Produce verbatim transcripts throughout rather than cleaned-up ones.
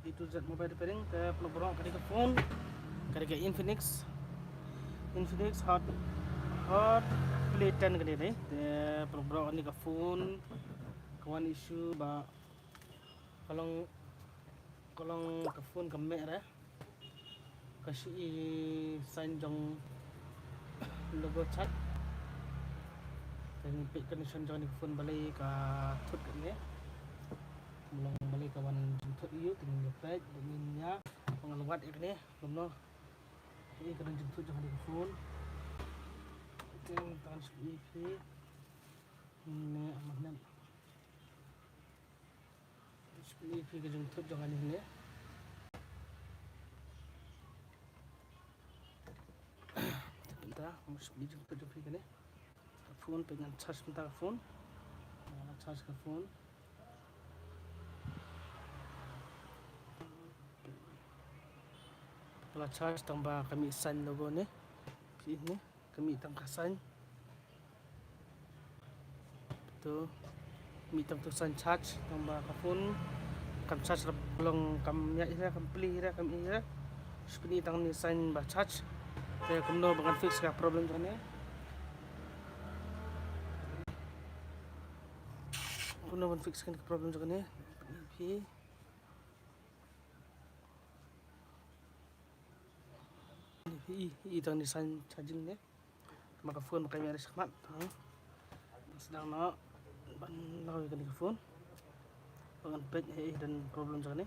A to Z mobile repairing. Te paralok baroh, kane ka phone ka dei ka Infinix, Infinix Hot, Hot Play ten kane dei. Te paralok baroh, kane ka phone ka wan issue ba ka long, ka long ka phone ka meh re, ka shu i sign jong logo chat. Te ngin peit condition jong kane ka phone balei ka thut kane. Long balei ka wan jingthut ïa u, te ngin ïa peit, te ngin ïa, ngan wad ïa kane, kumno. Ïa ka dang jingthut jong kane ka phone. Te ngin tang shu ïa phi. Ne, amat ne. Shu ïa phi ka jingthut jong kane ne. Te mynta, shu ïa jingthut jong phi kane. Ka phone, peit ngan charge mynta ka phone. Ngan charge ka phone. La charge tang ba ka mih sign logo ne. Phi ne, ka mih tang ka sign. To, mih tang to sign charge, tang ba ka phone kam charge, rap long kam ïa ira, kam plie ira, kam ira. Shu pyni tang ne sign ba charge. Te kumno ba ngan fix ka problem jong ne. Kumno ban fix ka problem jong ne. Phi. I, i tang ne sign charging ne. Ma ka phone ba ka mih re shakhmat. Ha. Sdang noh ban law ïa kane ka phone. Ba ngan peit ïa i don problem jong ne.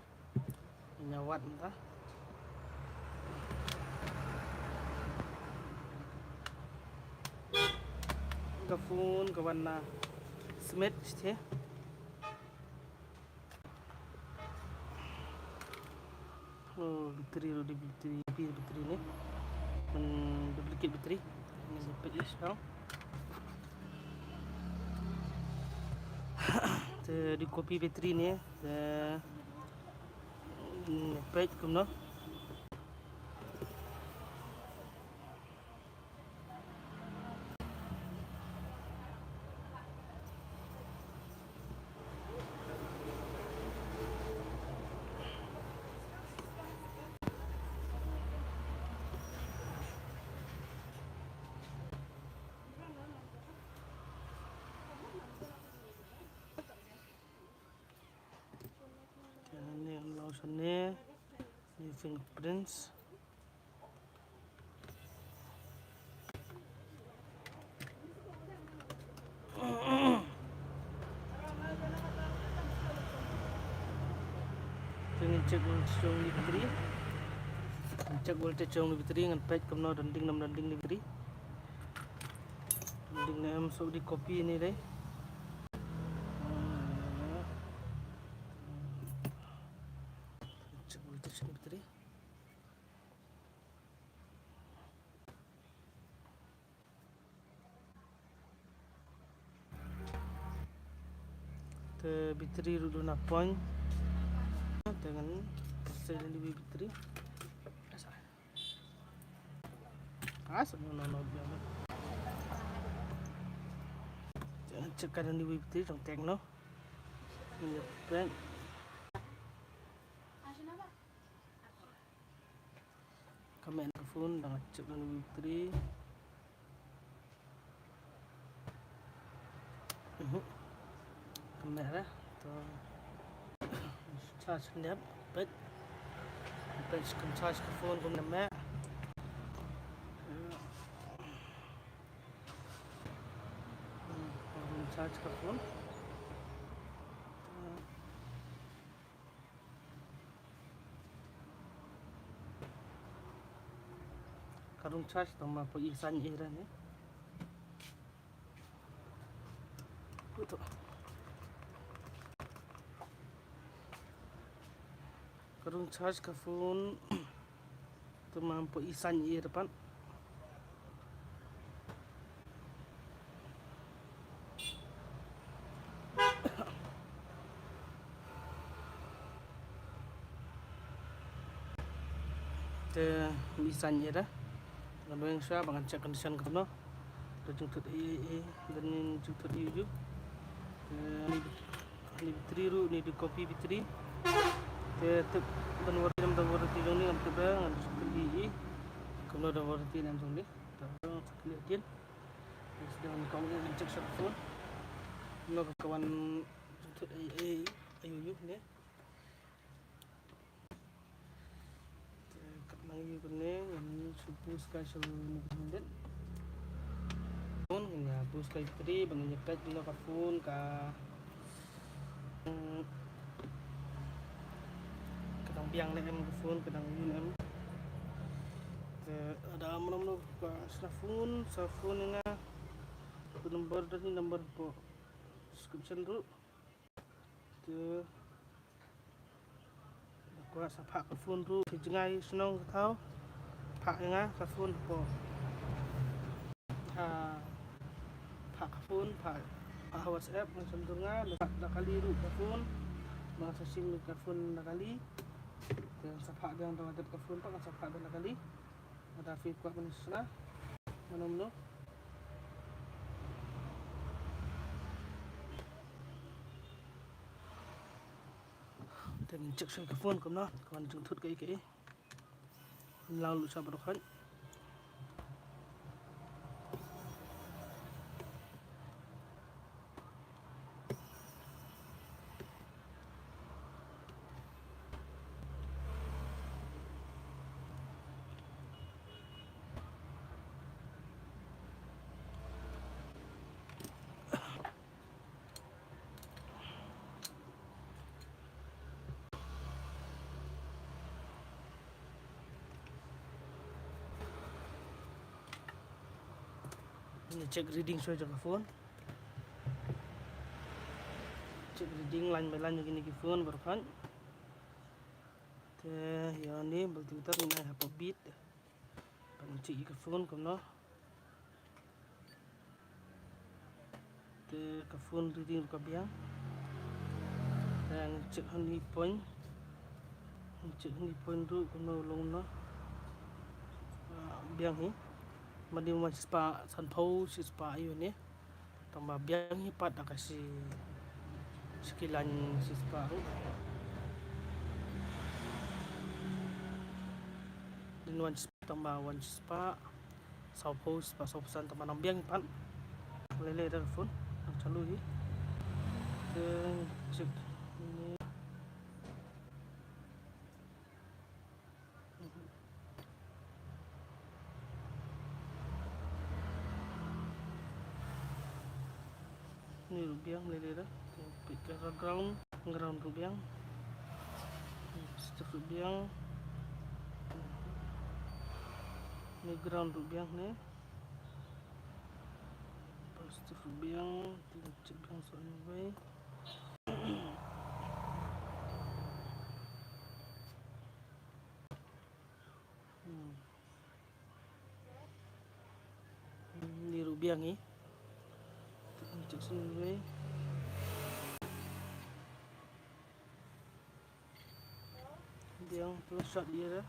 Ïa wad mynta. Ka phone ka wan na smet te. Oh, battery ruh dei battery, battery ne. Hmm, duplicate battery. Ni duplicate is now. Te dei copy battery ne. Te, hmm, peit kumno. Te hangne ngan law shane, ne fingerprints. Te ngin check voltage jong ne battery. Ngin check voltage jong ne battery, ngan peit kumno, don ding ne ym don ding ne battery. Don ding ne em, shu dei copy ne dei. Check voltage jong ne battery. Te battery ruh don na point. Te ngan check da ne wei battery. Asa no no no. Te ngan check da ne wei battery jong Tecno. Ngan ïa peit. Ka mih na ka phone, dang check da ne wei battery. Mhm. Ka mih re, to charge ne, peit. Peit kam charge ka phone kumne mih. Hmm, kam charge ka phone. Ka rung charge tang ma poi i sign i re ne. Uto. Ka rung charge ka phone. Te ma poi i sign i re pat. Te i sign i re. Ngan weng shuwa ba ngan check condition kumno. Te jingthut i, i, i, te jingthut i ju. Te ni, ni battery ruh, ni dei copy battery. Te tip ban warranty, ban warranty jong ni ngam tip ba ngan sa kylli i. Kumno ban warranty ne em jong ni. Ta ba sa kylli kin. Sdang ni kong ni check sa phone. No ka wan tut ai ai ayu yu ne. Te kat lang yu kane ngan shu boost kai shu ni kane. Phone ngan ïa boost kai battery ba ngan ïa peit no ka phone ka, mm, ka dang biang ne em ka phone ka dang ïun em. Te lada mano mano ka sa phone sa phone ïa nga. Ka number da ni number hapoh description ruh. Te da kwah sa phah ka phone ruh, te jngai shnong ka thaw. Phah ïa nga ka phone hapoh. Ha, phah ka phone, phah, phah ha WhatsApp, ngan sa dur nga, da, da kali ruh ka phone. Ngan sa sim ka phone da kali. Te ngan sa phah biang da WhatsApp ka phone, phah ngan sa phah biang da kali. Lada phi kwah ban sna. Mano mano. Te ngin check shuwa ka phone kumno, ka wan jingthut kaei kaei. Ngin lut sha baroh khoit. Ngin check reading shuwa jong ka phone. Check reading line by line jong kine ki phone baroh khoit. Te ïa ni multimeter ngin ai hapoh bit. Ban check ïa ka phone kumno. Te ka phone reading ruh ka biang. Te ngin check hangne point. Ngin check hangne point ruh kumno long na. Ah, biang hi. Mane wan shispah sanphew shispah ïa une. Tang ba biang hi pat da ka shi, shi kilan shispah ruh. Dang wan shispah, tang ba wan shispah sawphew, shispah sawphew san, tang ba nang biang hi pat. Lei lei da ka phone nang chalu hi. Te check ni. Ni ruh biang, lei lei da. Te peit ka ground, ground ruh biang. Positive ruh biang. Ni ground ruh biang ni. Positive ruh biang, te check biang sa ni wei. Hmm. Hmm, ni ruh biang hi. Injection ni. Biang tu shot ïa da.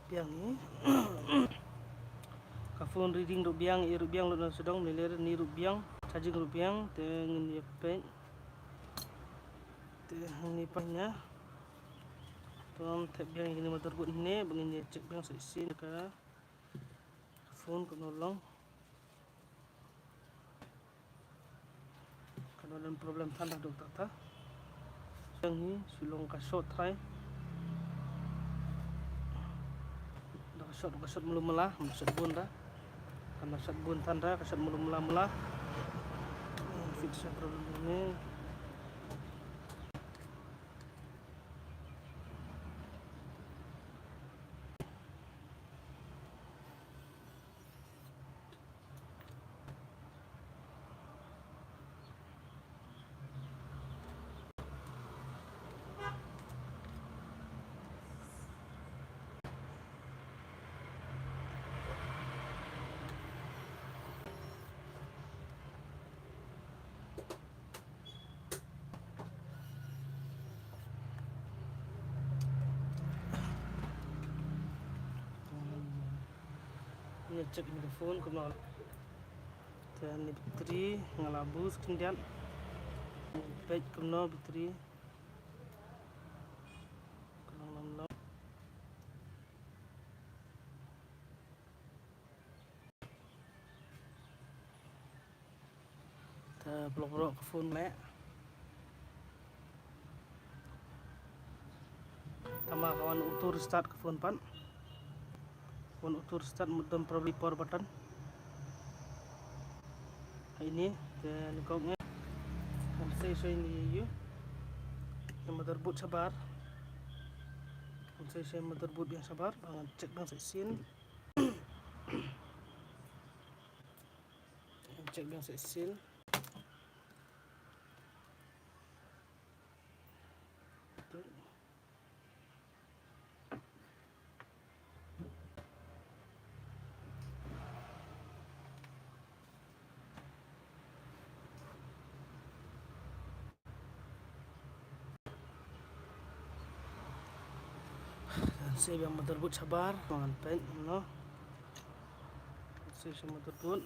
Biang hi. Ka phone reading ruh biang, ïa ruh biang lut na sdang, ni ler ni ruh biang, charging ruh biang, te ngin ïa peit. Te hangne pat ïa. Te ngam thep biang ïa kine motherboard hangne, ba ngin ïa check biang sa shisien ka phone kumno long. Ka don problem than da dok ta ta. Jong hi shu long ka short try. Da ka short, ka short mulu mala, ka short bun da. Ka short bun than da, ka short mulu mala mala. Fix problem ni. Check ïa ka phone kumno. Te ïa ni battery nga la boost khyndiat. Peit kumno battery. Kumno kumno. Te block block ka phone leh. Tangba ka wan auto restart ka phone pat. Wan auto restart mut don probably power button. Hai ni te ni kong eh. Kan sei sei ni yu. Ni motherboard shabar. Kan sei sei motherboard biang shabar. Ba ngan check biang sa shisien. Check biang sa shisien. Sei biang motherboard shabar, ngan peit kumno. Sei sei motherboard.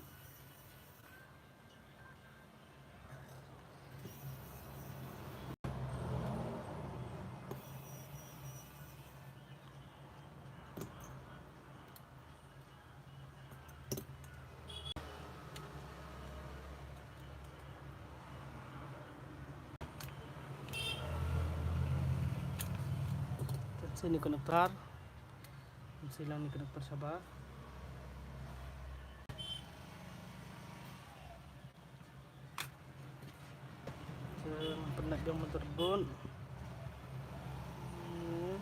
Sini connector. Sini lang ni connector shabar. Te pynlait biang motherboard. Hmm.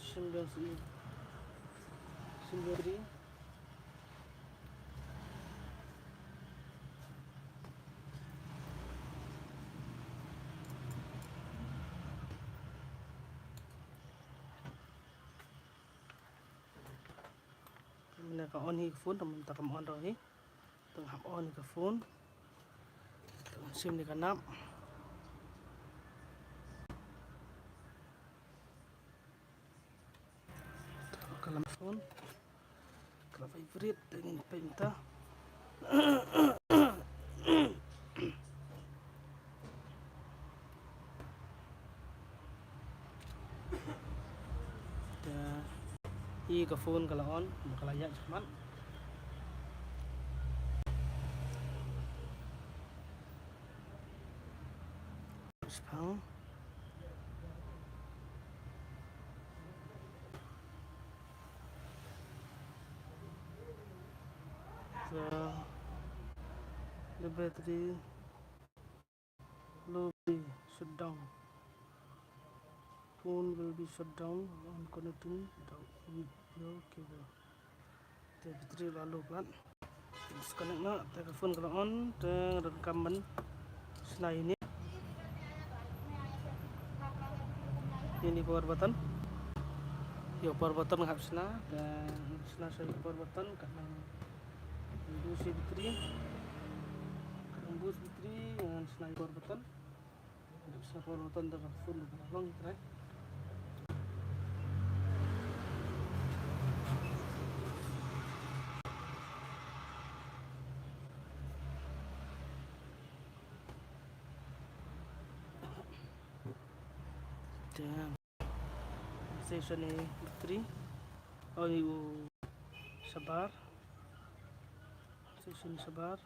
Shim biang sini. Shim biang sini. Mynta ka on hi ka phone, tang mynta kam on ruh hi. Tang hap on hi ka phone. Tang shim ni ka nap. Ka lam phone. Ka la vibrate, te ngin peit mynta. Te, i ka phone ka la on, ka la ïaid shakhmat. Shaphang. The, the battery low, shut down. Phone will be shut down on connecting without your cable. Te battery la low palat. Disconnect noh, te ka phone ka la on, te nga donkam ban shna ïa ini. Ïa ini power button. Ïa power button nga hap shna, te shna sha power button, kat nang boost battery. Kat nang boost battery, ngan shna ïa power button. Sa power button da ka phone da ka long trai. Te session ni battery. Oh, ni u shabar. Session shabar.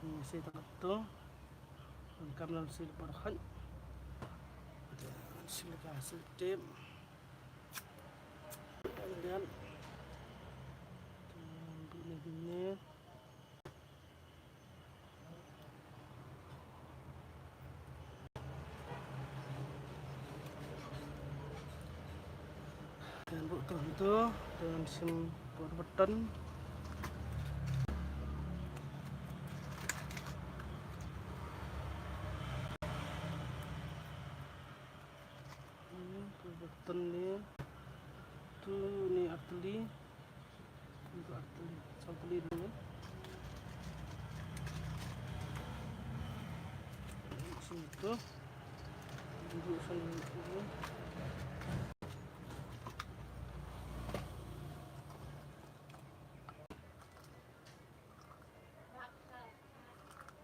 Ni si tak tu. Kam lam si por khat. Si ka si tip. Kemudian bini bini. Ngan buh tu, tu, ngan shim power button. Ni power button ni. Tu ni artylli. Complete dulu. Sini tu. Duduk sini.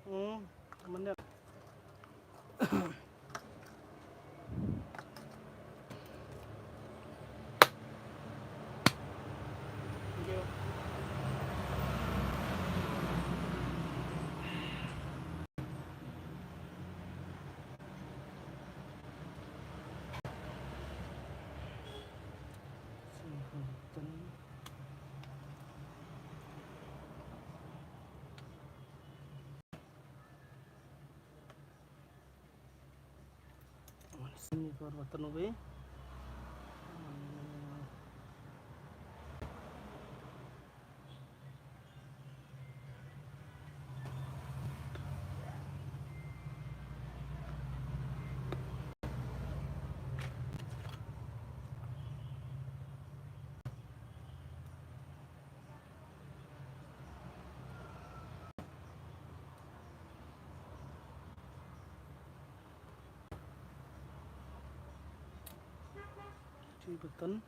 Hmm, menit. Sini power button ubi. Three button.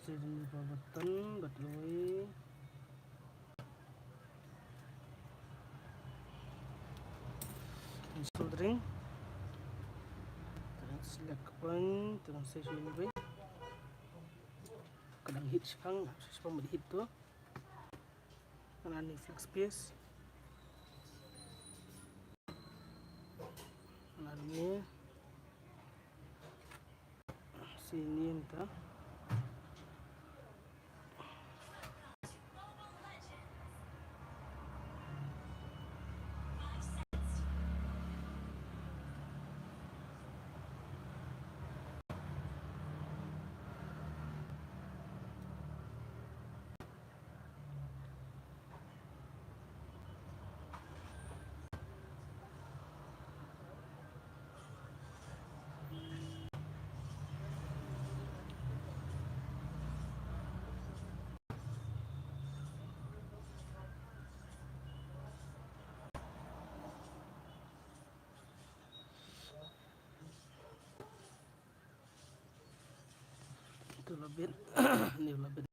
Sini power button, button ubi. Install dring. Te select point, te session ubi. Ka dang hit shipang, shipang ba hit tu. Ngan add ïa u flex piece. Ngan add ïa u. Sini mynta. Itu la bit. Ni la bit.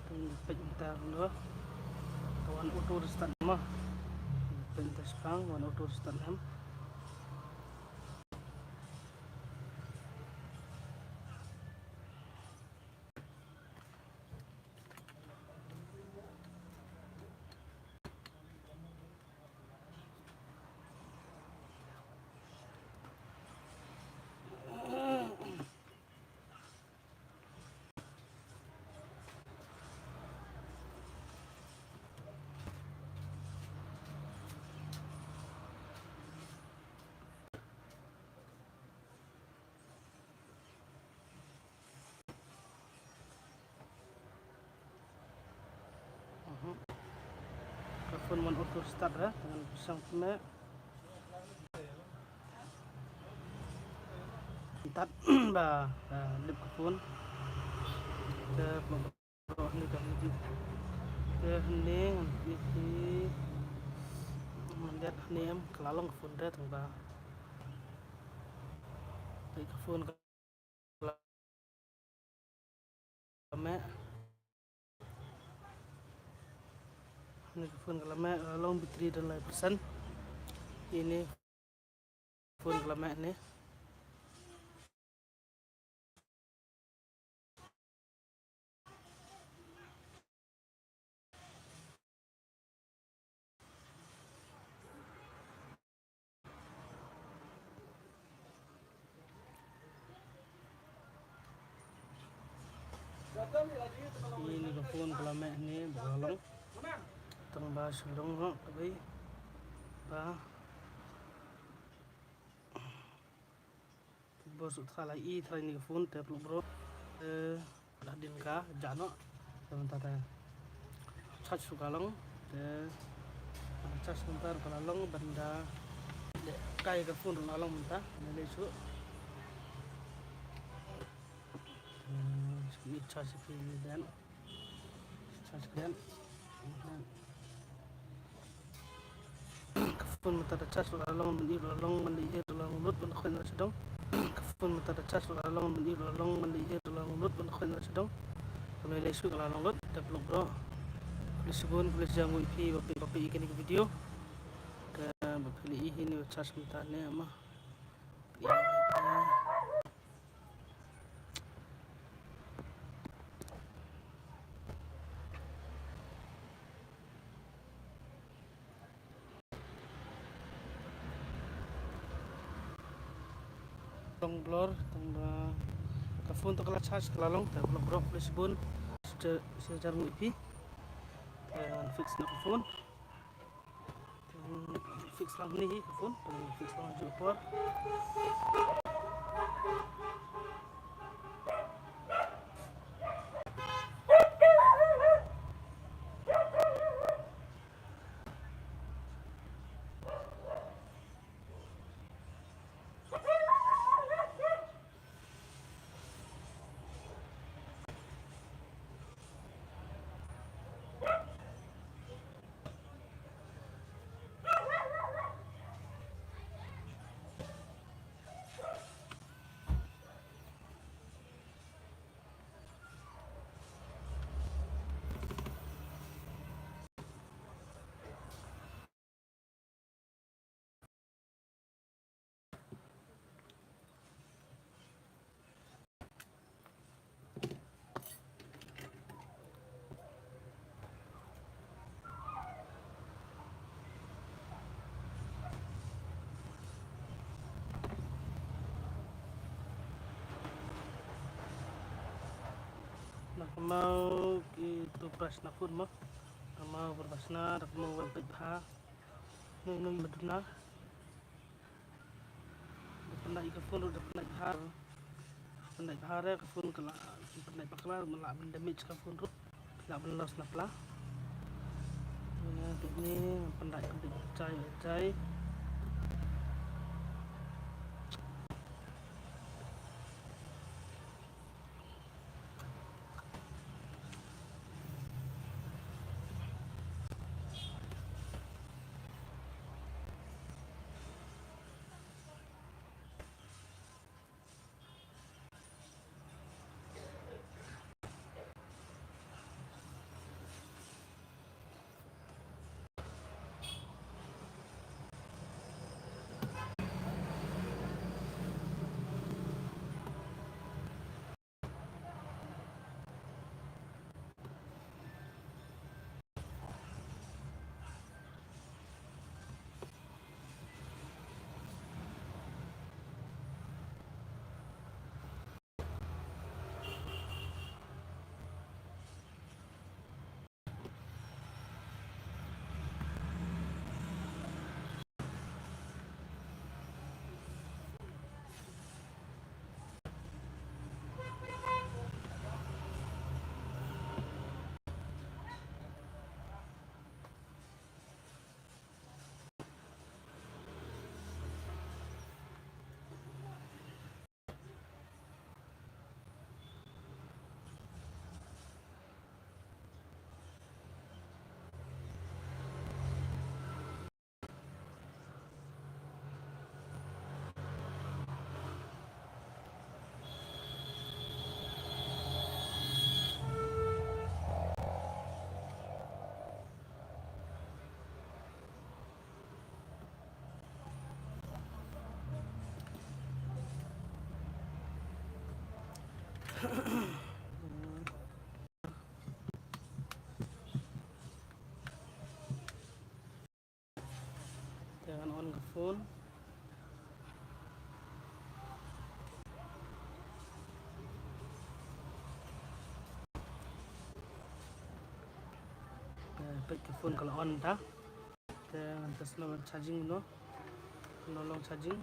Pynpeit mynta kumno. Ka wan auto restart mo. Pynpeit mynta shipang, wan auto restart em. Mhm. Ka phone wan auto restart ra, te ngan pyrshang pyneh. Tat ba, ba lip ka phone. Te ba, ba, hangne ka hangne. Te hangne ngan pyneh. Mynta hangne em ka la long ka phone te tang ba. Te ka phone ka la meh. Hangne ka phone ka la meh, la long battery da lai percent. Ine phone ka la meh ne. Ine ka phone ka la meh ne ba ka la long. Tang ba shu long hok ka bai ba. Bos u thala i thala ni ka phone te peluk bro. Te dah din ka jano. Te mynta te charge ruh ka long. Te charge mynta ruh ka la long bynda. Dei kai ka phone ruh la long mynta. Nalei shu. Hmm, shu i charge ki den. Charge ka den. Ka phone mynta da charge ruh la long, ban i ruh la long, ban leit ïa ruh la long lut, ban khot na sha dong. Ka phone mynta da charge ruh la long, ban i ruh la long, ban leit ïa ruh la long lut, ban khot na sha dong. Ka mei lei shu ka la long lut, da peluk bro. Khublei shibun, khublei shibun ïa phi ba phi, ba phi ïa kane ka video. Ka ba phi leit ïa kane ka charge mynta ne ma. Long blur, tang ba ka phone to ka la charge ka la long, te blur blur khublei shibun, se se jar ngi pi. Te ngan fix na ka phone. Te fix lang ni ka phone, te fix lang ju por. Na ka mau ki toothbrush na phone mo. Ka mau brush na, da ka mau wan peit bha. Ngi ngi maduna. Da pyndait ka phone ruh da pyndait bha. Pyndait bha re ka phone ka la pyndait bakla, man la ban damage ka phone ruh. La ban loss na pla. Ïa kine pyndait ka bit jai jai. Te ngan on ka phone. Peit ka phone ka la on ta. Te ngan test noh charging noh. No long charging.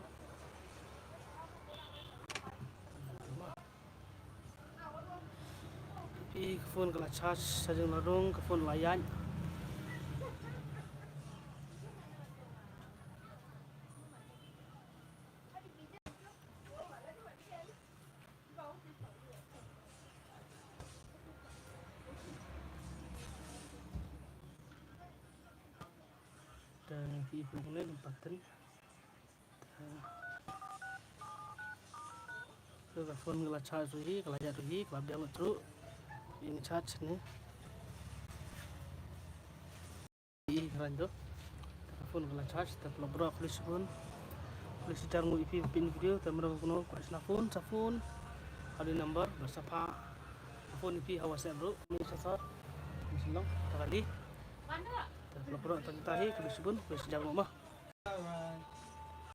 Peit ka phone ka la charge, charging la rung, ka phone la ïaid. Te peit phone ne dum pattern. Te ka phone ka la charge ruh hi, ka la ïaid ruh hi, ka la biang lut ruh. Ïing charge ne. Ï kren tu. Te ka phone ka la charge, te paralok baroh khublei shibun. Khublei shihajar nguh ïa phi ba peit ïa kane ka video, te mano mano kwah shna phone, sa phone. Ka dei number ba sa phah phone ïa phi ha WhatsApp ruh. Ni sa sa. Ni sa long, ta kali. Te paralok baroh tang kita hi, khublei shibun, khublei shihajar nguh ma.